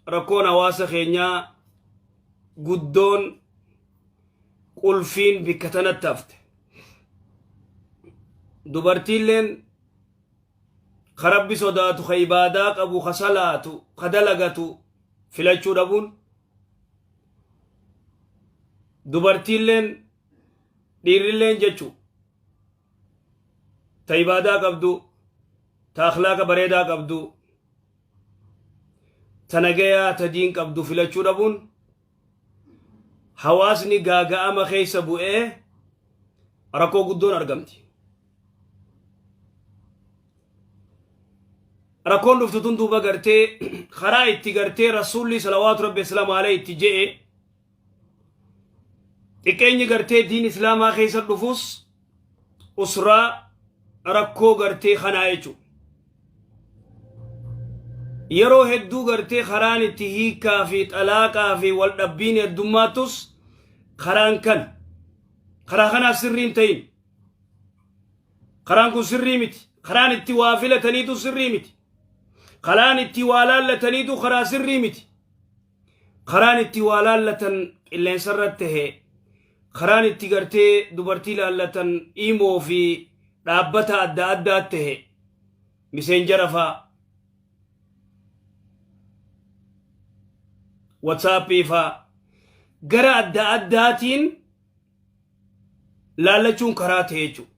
Rakkoon hawaasa keenyaa guddoon qulfiin bikka tanatti hafte. Dubartiilleen ka Rabbi sodaatu, ka ibaadaa qabu, ka salaatu, ka dalagatu filachuu dhabuun, dubartiilleen dhiirrilleen jechu ta ibaadaa qabdu, ta akhlaaqa bareedaa qabdu, ta nagayaa, ta diin qabdu filachuu dhabuun hawaasni gaaga'ama keessa bu'ee rakkoo guddoon argamti. Rakkoon dhuftu tun duuba gartee karaa itti gartee Rasuulli salawaatu rabbi islaamu alayhi itti je'e, xiqqeenyi gartee diin islaamaa keessa dhufus usraa rakkoo gartee kanaa jechuudha. Yeroo hedduu gartee karaan itti hiikkaa fi xalaaqaa fi wal dhabbiin heddummaattus karaan kana. Karaa kanaaf sirrii hin ta'in. Karaan kun sirrii miti. Karaan itti waa filataniitu sirrii miti. Karaan itti waa laallataniitu karaa sirrii miti. Karaan itti waa laallatan qilleensa irratti tahe, karaan itti gartee dubartii laallatan imoo fi dhaabbata adda addaa tahe, miseenjara faa, watsaappii faa, gara adda addaatiin laallachuun karaa ta'e jechuudha.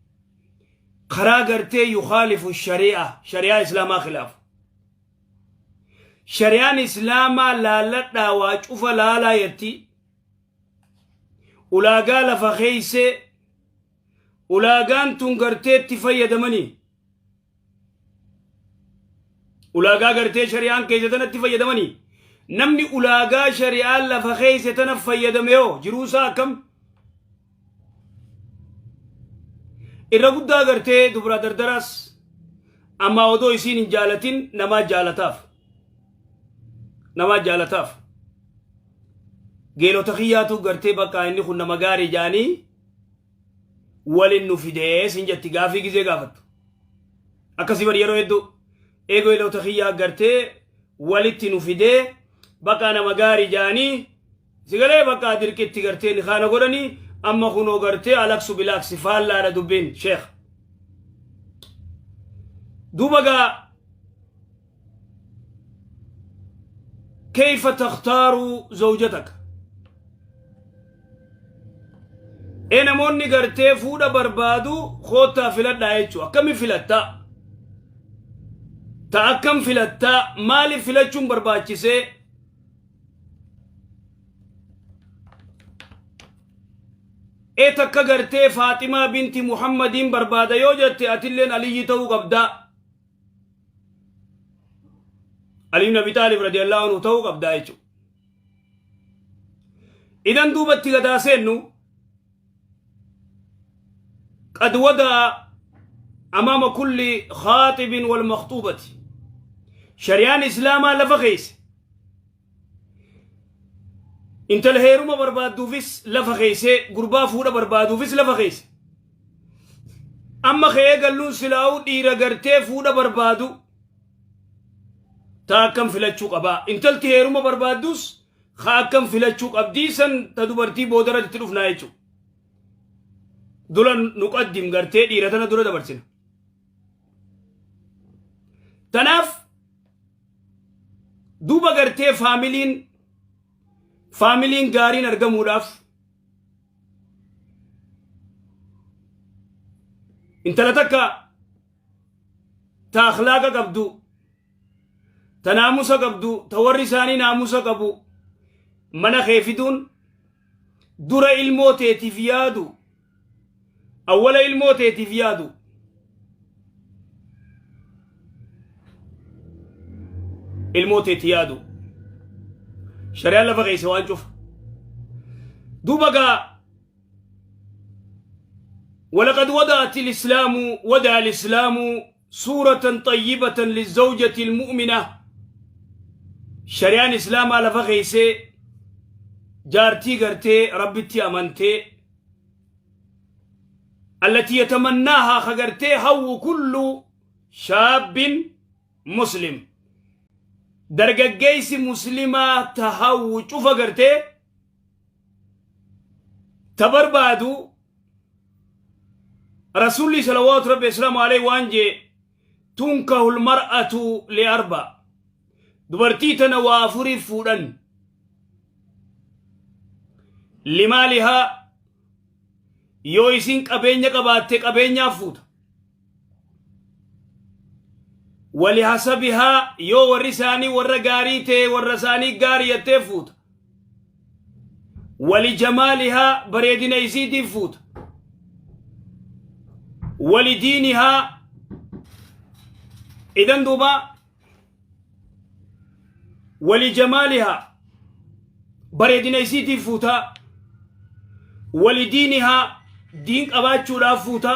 Karaa gartee yukaalifu shari'a, shari'aa islaamaa khilaafu. Shari'aan islaamaa laalladhaa waa cufa laalaa jetti. Ulaagaa lafa keeysee ulaagaan tun gartee itti fayyadamanii, ulaagaa gartee shari'aan keessa tanatti fayyadamanii, namni ulaagaa shari'aan lafa keessa tana fayyadame hoo jiruu isaa akkam? Irra guddaa gartee dubra dardaraas ammaa odoo isiin hin jaalatin namaa jaalataaf, namaa jaalataaf, geelota kiyyaatu gartee bakka inni kun nama gaarii jaanii walin nu fidee sin jetti gaafii gizee gaafattu. Akkasii bari yeroo hedduu eegoelota kiyyaa gartee walitti nu fidee bakka nama gaarii jaanii sigalee bakka dirqitti gartee ni kaana godhanii, amma kunoo gartee alaksu bilaaksi faallaadha dubbiin sheekh. Duuba gaa كيف تختار زوجتك؟ Ee, namoonni gartee fuudha barbaadu koottaa filadhaa jechuu. Akkami filattaa? Ta akkam filattaa? Maaliif filachuun barbaachisee? Ee, takka gartee Faaximaa binti Muhammadiin barbaada yoo jette, atilleen Aliyyi ta'uu qabdaa. Ali ibn Abi Xaalib radiyallahu anhu ta'uu qabdaa jechuudha. Idan duubatti gadaa seennu, qad wadaa amaama kulli khaaxibin wal makhxuubati, shari'aan islaamaa lafa keesse, intala heeruma barbaadduufis lafa keesse, gurbaa fuudha barbaaduufis lafa keesse. Amma ka'ee galluun silaa'uu dhiira gartee fuudha barbaadu ta akkam filachuu qabaa, intalti heeruma barbaaddus ka akkam filachuu qabdii, san ta dubartii boodarratti itti dhufnaa jechuudha. Dura nuqaddim gartee dhiira tana dura dabarsina. Tanaaf duuba gartee faamiliin gaariin argamuudhaaf intala takka ta akhlaaqa qabdu, ta naamusa qabdu, ta warri isaanii naamusa qabu mana kee fiduun dura ilmoo teetiif yaadu, awwala ilmoo teetiif yaadu. Ilmoo teeti yaadu. Shari'aan lafa keessa waan cufa. Duuba gaa ولقد وضعت الإسلام وضع الإسلام صورة طيبة للزوجة المؤمنة. شريان إسلام على فخيسي جارتي غرتي ربتي أمنتي التي يتمناها خغرتي هو كل شاب مسلم. Dargaggeessi muslimaa ta hawwu cufa gartee ta barbaadu Rasuulli salawaatu rabbi islaamu alayhi waan jee: tunkahul mar'atu li arba, dubartii tana waa afuriif fuudhan: limaalihaa, yoo isin qabeenya qabaatte qabeenyaaf fuuta; walihasabihaa, yoo warri isaanii warra gaarii ta'e, warra isaanii gaarii jettee fuuta; walijamaalihaa, bareedina isiitiif fuuta; walidiinihaa. Idan duuba walijamaalihaa, bareedina isiitiif fuuta, walidiinihaa, diin qabaachuudhaaf fuuta.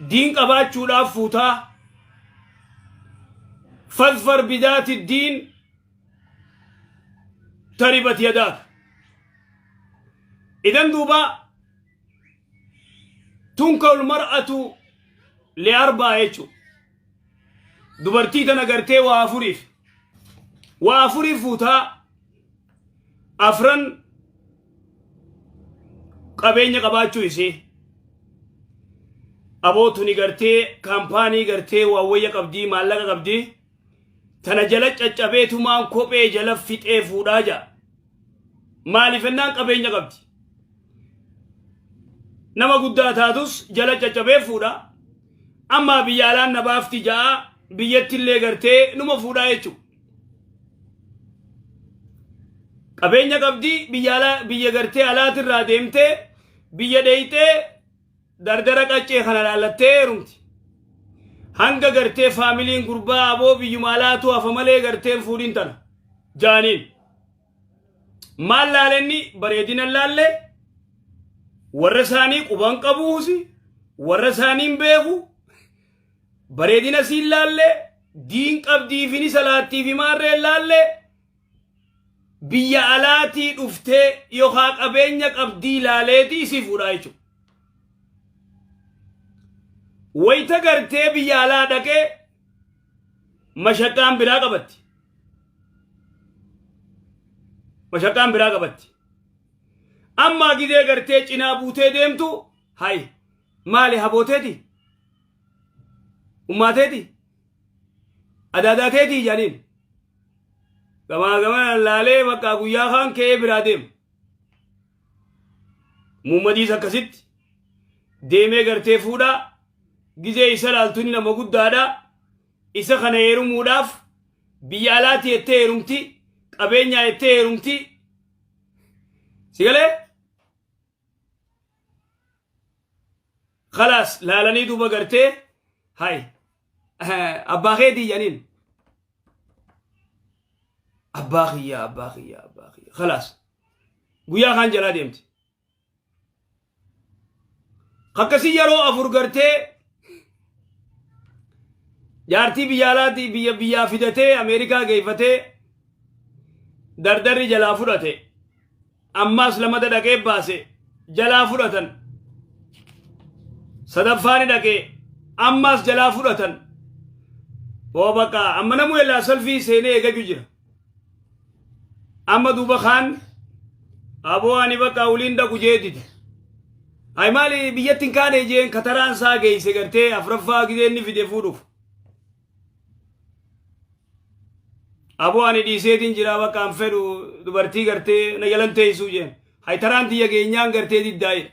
Diin qabaachuudhaaf fuutaa. Fadfar bidaati diin taribat yadaak. Idan duuba tunkahul mar'atu liarbaa jechu. Dubartii tana gartee waa afuriif, waa afuriif fuutaa. Afran: qabeenya qabaachuu isii, abootuni gartee kaampaanii gartee waa wayya qabdii, maallaqa qabdii, tana jala caccabeetumaan kophee jala fixee fuudhaa ja'a. Maaliif ennaan qabeenya qabdi, nama guddaa taatus jala caccabee fuudha. Ammaa biyya alaan na baafti ja'a, biyyatti illee gartee numa fuudhaa jechuudha. Qabeenya qabdi, biyya alaa, biyya gartee alaatirraa deemtee biyya dheeyxee dardara qaccee kana laallattee heerumti. Hanga gartee faamiliin gurbaa aboo biyyuma alaatu hafa malee garteen fuudhin tana jaaniin. Maal laalenni? Bareedina laalle, warra isaanii quban qabuusi, warra isaanii hin beeku, bareedina siin laalle, diin qabdiifini salaattiifi maarreen laalle, biyya alaatii dhuftee yookaan qabeenya qabdii laaleetii isii fuudhaa jechuudha. Wayita gartee biyya alaa dhaqee mashaqqaan biraa qabatti. Mashaqqaan biraa qabatti. Ammaa gidee gartee cinaa buutee deemtu, hay maali, habooteeti? Ummaateeti? Adaadaateeti jedhaniin. Gamaa gamana laalee bakka guyyaa kaan ka'ee biraa deema. Muummadiis akkasitti deemee gartee fuudhaa, gizee isa laaltuni nama guddaadha. Isa kana heerumuudhaaf biyya alaatti jettee heerumti, qabeenyaa jettee heerumti. Si galee? Khalaas, laalanii duuba gartee hay abbaa keetii jedhaniin. Abbaa kiyya, abbaa kiyya, abbaa kiyya. Khalaas, guyyaa kaan jalaa deemti. Akkasii yeroo afur gartee jaartii biyya alaatti biyya biyyaa fidatee Ameerikaa geeffatee dardarri jalaa fudhate. Ammaas lamata dhaqee baase, jalaa fudhatan. Sadaffaani dhaqee ammaas jalaa fudhatan. Boo bakka amma namuu illaa salfii seenee eegachuu jira. Amma duuba kaan aboo ani bakka uliin dhaqu jee dide. Ay maali, biyyatti hin kaane jeen, kataraan isaa geeyse gartee afraffaa gizee inni fide fuudhuuf. Aboo ani dhiiseetiin jira, bakka an fedhu dubartii gartee na jalan teessuu jeen. Hay taraan tiyya geenyaan gartee diddaa'e.